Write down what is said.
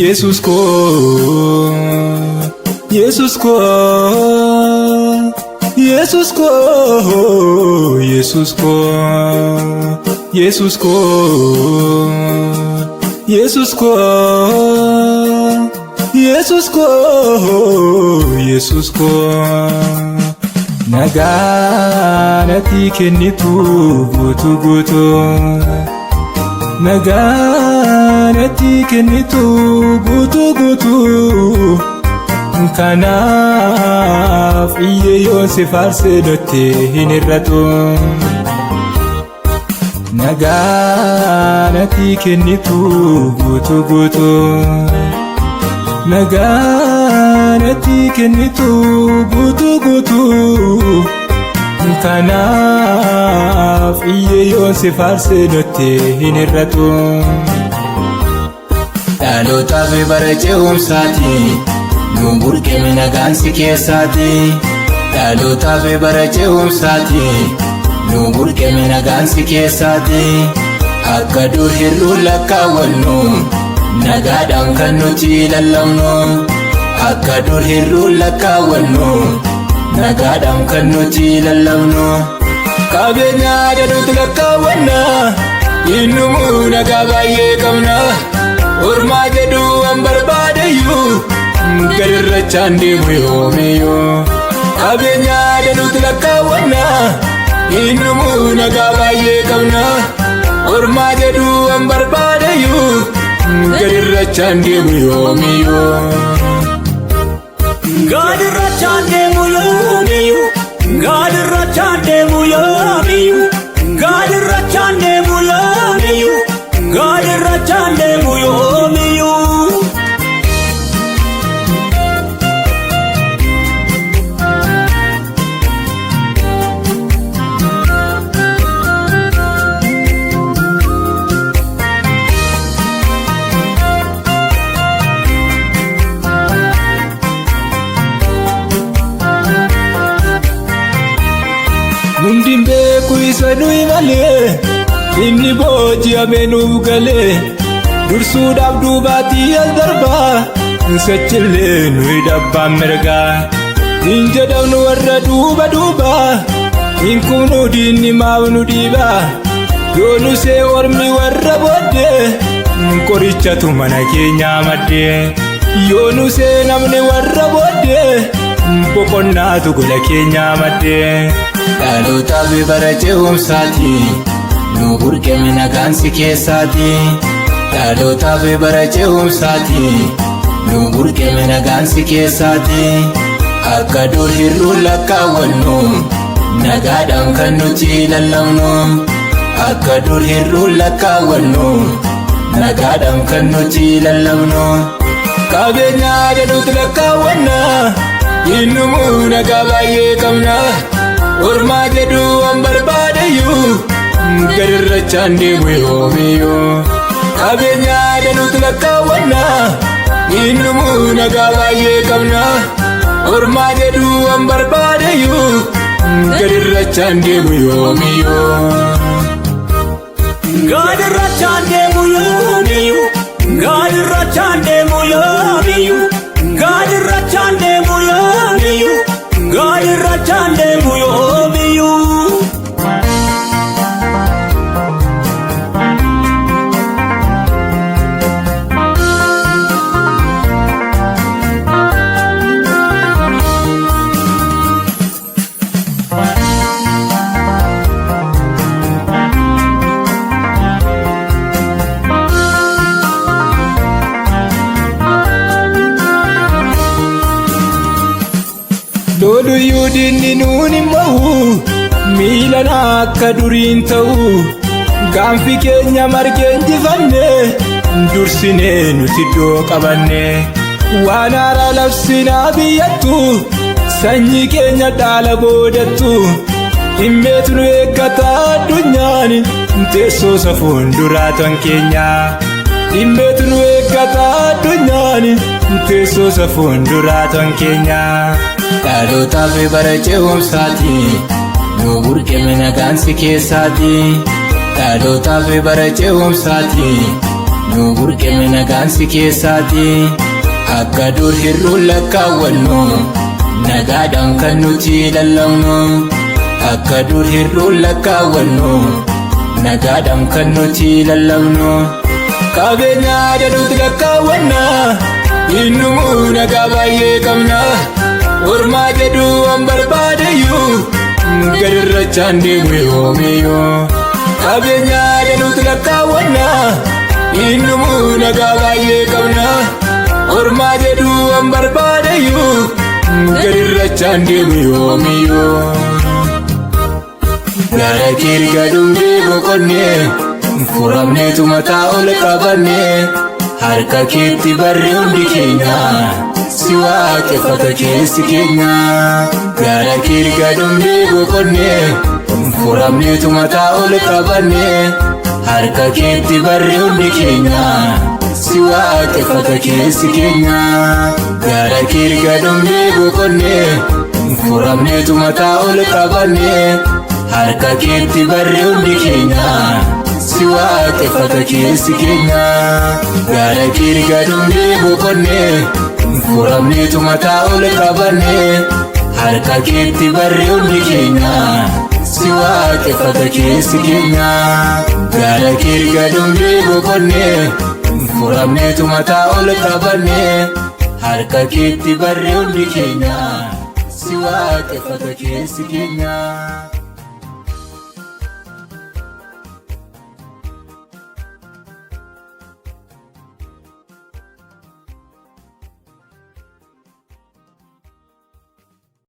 Yesus koo, Yesus koo, Yesus koo, Yesus koo, Yesus koo, Yesus koo, Yesus koo, Yesus koo. Nagaa natti kennitu guutuu guutuu. Nagaa natti kennitu guutuu guutuu. Kanaaf iyyee yoon si faarsee natti hin hir'atu. Nagaa natti kennitu guutuu guutuu. Nagaa natti kennitu guutuu guutuu. Kanaaf iyyee yoon si faarsee natti hin hir'atu. Dhalootaaf bara ce'umsaati, nu burqeme nagaan si keessaati. Dhalootaaf bara ce'umsaati, nu burqeme nagaan si keessaati. Akka dur hir'uu lakkaawwannu, nagaadhaan kan nuti lallabnu. Akka dur hir'uu lakkaawwannu, nagaadhaan kan nuti lallabnu. Qabeenya danuutu lakkaawwanna, innumuu nagaa baay'ee qabna. Ormaa jedhu waan barbaadeyyuu, gadirrachaan deemu yoomiyyuu. Qabeenya danuutu lakkaawwanna, innumuu nagaa baay'ee qabna. Ormaa jedhu waan barbaadeyyuu, gadirrachaan deemu yoomiyyuu. Gaadirrachaan deemu yoomiyyuu. Gaadirrachaan deemu yoomiyyuu. Gaadirrachaan deemu yoomiyyuu. Gaadirrachaan deemu yoomiyyuu. Hundi beeku isa nuyi malee, inni booji'ame nuuf galee, dursuudhaaf duubaatii as darbaa, sachillee nuyi dhabbaan mirgaa. Hin jedhamnu warra duuba duuba, hin kubnu diinni maaf nu dhiibaa, yoo nu see ormi warra booddee, qorichatu mana keenyaa maddee. Yoo nu see namni warra booddee, boqonnaatu gola keenyaa maddee. Dhalootaaf bara ce'umsaati, nu burqeme nagaan si keessaati. Dhalootaaf bara ce'umsaati, nu burqeme nagaan si keessaati. Akka dur hir'uu lakkaawwannu, nagaadhaan kan nuti lallabnu. Akka dur hir'uu lakkaawwannu, nagaadhaan kan nuti lallabnu. Qabeenya danuutu lakkaawwanna, innumuu nagaa baay'ee qabna. Ormaa jedhu waan barbaadeyyuu, gadirrachaan deemu yoomiyyuu. Qabeenya danuutu lakkaawwanna, innumuu nagaa baay'ee qabna. Ormaa jedhu waan barbaadeyyuu, gadirrachaan deemu yoomiyyuu. Gaadirrachaan deemu yoomiyyuu. Gaadirrachaan deemu yoomiyyuu. Gaadirrachaan deemu yoomiyyuu. Gaadirrachaan deemu yoomiyyuu. Loluyyuu diinni nuun hin mo'u, miilan akka duriin ta'u, gaanfi keenya margee injifanne, dursinee nuti iddoo qabanne. Waan haaraa labsinaa biyyattu, sanyii keenya dhaala boodattu, dhimmeetu nu eeggata addunyaan, teessoo safuun duraa tan keenya. Dhimmeetu nu eeggata addunyaan, teessoo safuun duraa tan keenya. Dhalootaaf bara ce'umsaati, nu burqeme nagaan si keessaati. Dhalootaaf bara ce'umsaati, Nu burqeme nagaan si keessaati. Akka dur hir'uun lakkaawwannu nagaadhaan kan nuti lallabnu. Akka dur hir'uun lakkaawwannu nagaadhaan kan nuti lallabnu. Qabeenya danuuti lakkaawwanna, innumuu nagaa baay'ee qabna. Ormaa jedhu waan barbaadeyyuu gadirrachaan deemu yoomiyyuu. Qabeenya danuuti lakkaawwanna, innumuu nagaa baay'ee qabna. Ormaa jedhu waan barbaadeyyuu gadirrachaan deemu yoomiyyuu. Gara keerga dhumdee boqonnee, furamneetu mataa ol qabannee, harka keetti barri hundi keenya si waaqeffata keessi keenya. Gara keerga dhumdee boqonnee, furamneetu mataa ol qabannee, harka keetti barri hundi keenya si waaqeffata keessi keenya. Gara keerga dhumdee boqonnee, furamneetu mataa ol qabannee, harka keetti barri hundi keenya si waaqeffata keessi keenya. Gara keerga dhumdee boqonnee, furamneetu mataa ol qabannee, harka keetti barri hundi keenya si waaqeffata keessi keenya. Gara keerga dhumdee boqonnee, furamneetu mataa ol qabannee, harka keetti barri hundi keenya si waaqeffata keessi keenya.